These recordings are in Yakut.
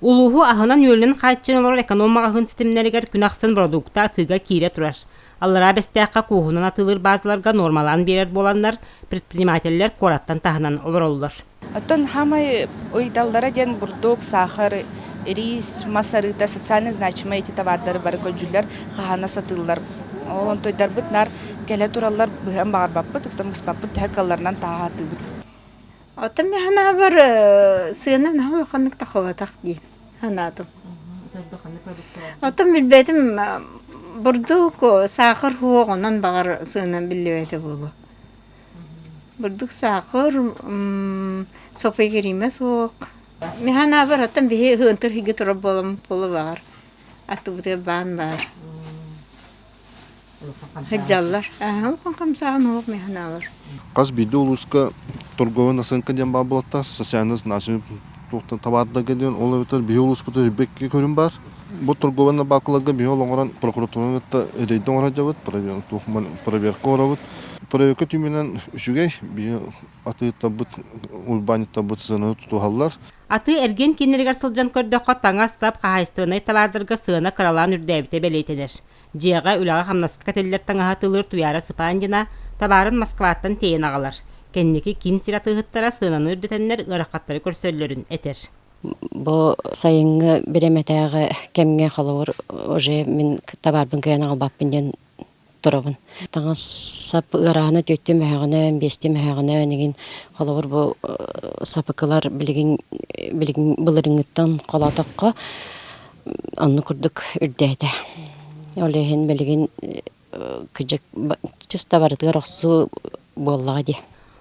Улууһу аһынан-үөлүнэн хааччыйан олорор эконом-маҕаһыын ситимнэригэр күн ахсын бородуукта атыыга киирэ турар. Аллараа Бэстээххэ кууһунан атыылыыр базаларга нуормалаан биэрэр буоланнар, предпринимателлэр куораттан таһынан олороллор. Оттон хаамай ыйыталлара диэн бурдук, саахар, рис, мас арыыта, социально значимые эти товардары бары көрдүүллэр, хаһаана сатыыллар. Ол онтойдарбыт наар кэлэ тураллар, быһан баҕарбаппыт, оттон быспаппыт төһө кыалларынан тааһаатыыбыт. Оттон мин санаабар сыана наһаа улаханнык тахыбатах дии санаатым. Оттон билбэтим бурдук саахар суох онон баҕар сыана биллибэтэ буолуо. Бурдук саахар сопой кириимэ суох. Мин санаабар оттон биһи ыһыантыр иһигэ турар буолан буолуо баҕар аттыбытыгар баан баар. Сылдьаллар. Улахан хамсааһын суох мин санаабар. Хас биирдии улууска торговая наценка диэн баар буолуохтаах, социально значимый туохтан табаардарга диэн, ол эбэтэр биһи улууспутугар икки көрүҥ баар. Бу торговай набаакыларга биһи ол оҥорон прокуратураны кытта рейд оҥоро сылдьабыт, проверка оҥоробут. Проверка түмүгүнэн үчүгэй, биһи атыыттарбыт, урбаанньыттарбыт сыананы тутуһаллар. Атыы-эргиэн кииннэригэр сылдьан көрдөххө, таҥас-сап, хаһаайыстыбаннай табаардарга сыана кыралаан үрдээбитэ бэлиэтэнэр. Дьиэҕэ, үлэҕэ-хамнаска кэтиллэр таҥаһы атыылыыр Туйаара Сыпандина табаарын Москваттан тиэйэн аҕалар. Кэнники киин сир атыыһыттара сыананы үрдэтэннэр ыарахаттары көрсөллөрүн этэр. Бу сайыҥҥы бириэмэтээҕи кэмҥэ холобур уже мин табаарбын кыайан аҕалбаппын диэн турабын. Таҥас-сап ыараана түөттүү мөһөҕүнэн, биэстии мөһөҕүнэн игин холобур бу сапыкылар билигин билигин былырыыҥҥыттан холоотоххо оннук курдук үрдээтэ. Ол иһин билигин кыдьык чыста барытыгар охсуу буоллаҕа дии.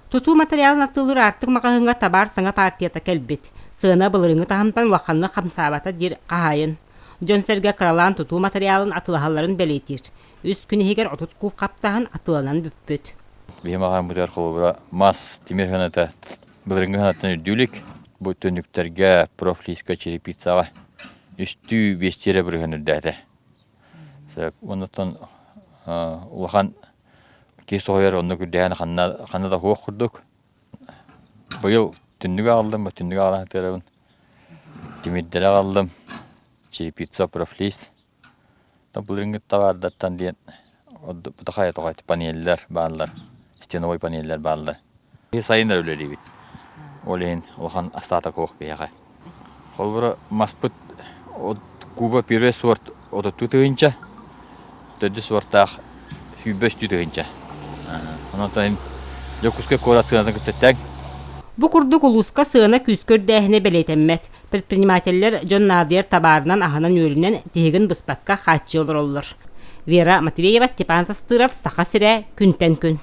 Тутуу материалын атыылыыр Аартык маҕаһыыҥҥа табаар саҥа партията кэлбит. Сыана былырыыҥҥы таһымтан улаханнык хамсаабата диир хаһаайын. Дьон-сэргэ кыралаан тутуу материалын атыылаһалларын бэлиэтиир. Үс күн иһигэр 30 куб хаптаһын атыыланан бүппүт. Биһи маҕаһыыммытыгар холобура мас, тимир сыаната былырыыҥҥы сыанаттан үрдүү илик. Бу түннүктэргэ, профлиска, черепицаҕа үстүү, биэстии эрэ бырыһыан үрдээтэ. Сөп. Оннуттан улахан киһи соһуйар оннук үрдэһэн ханна, ханна да суох курдук. Быйыл түннүк аҕаллым, түннүк аҕалан сытыарабын. Тимирдэри аҕаллым, черепица, профлист. Былырыыҥҥы табаардартан диэн бутахай тоҕой панеллэр бааллар, стеновой панеллэр бааллар. Сайын эрэ үлэлиибит. Ол иһин улахан остаток суох биһиэхэ. Холобура, маспыт куба первый сорт отуттуу тыһыынча, төрдүс сортаах 103 тыһыынча. Онон Дьокуускай куорат сыанатын кытта тэҥ. Бу курдук улууска сыана күүскэ үрдээһинэ бэлиэтэммэт. Предпринимателлэр дьон наадыйар табаарынан аһынан-үөлүнэн тиһигин быспакка хааччыйа олороллор. Вера Матвеева, Степан Тастыров, Саха сирэ, күнтэн күн.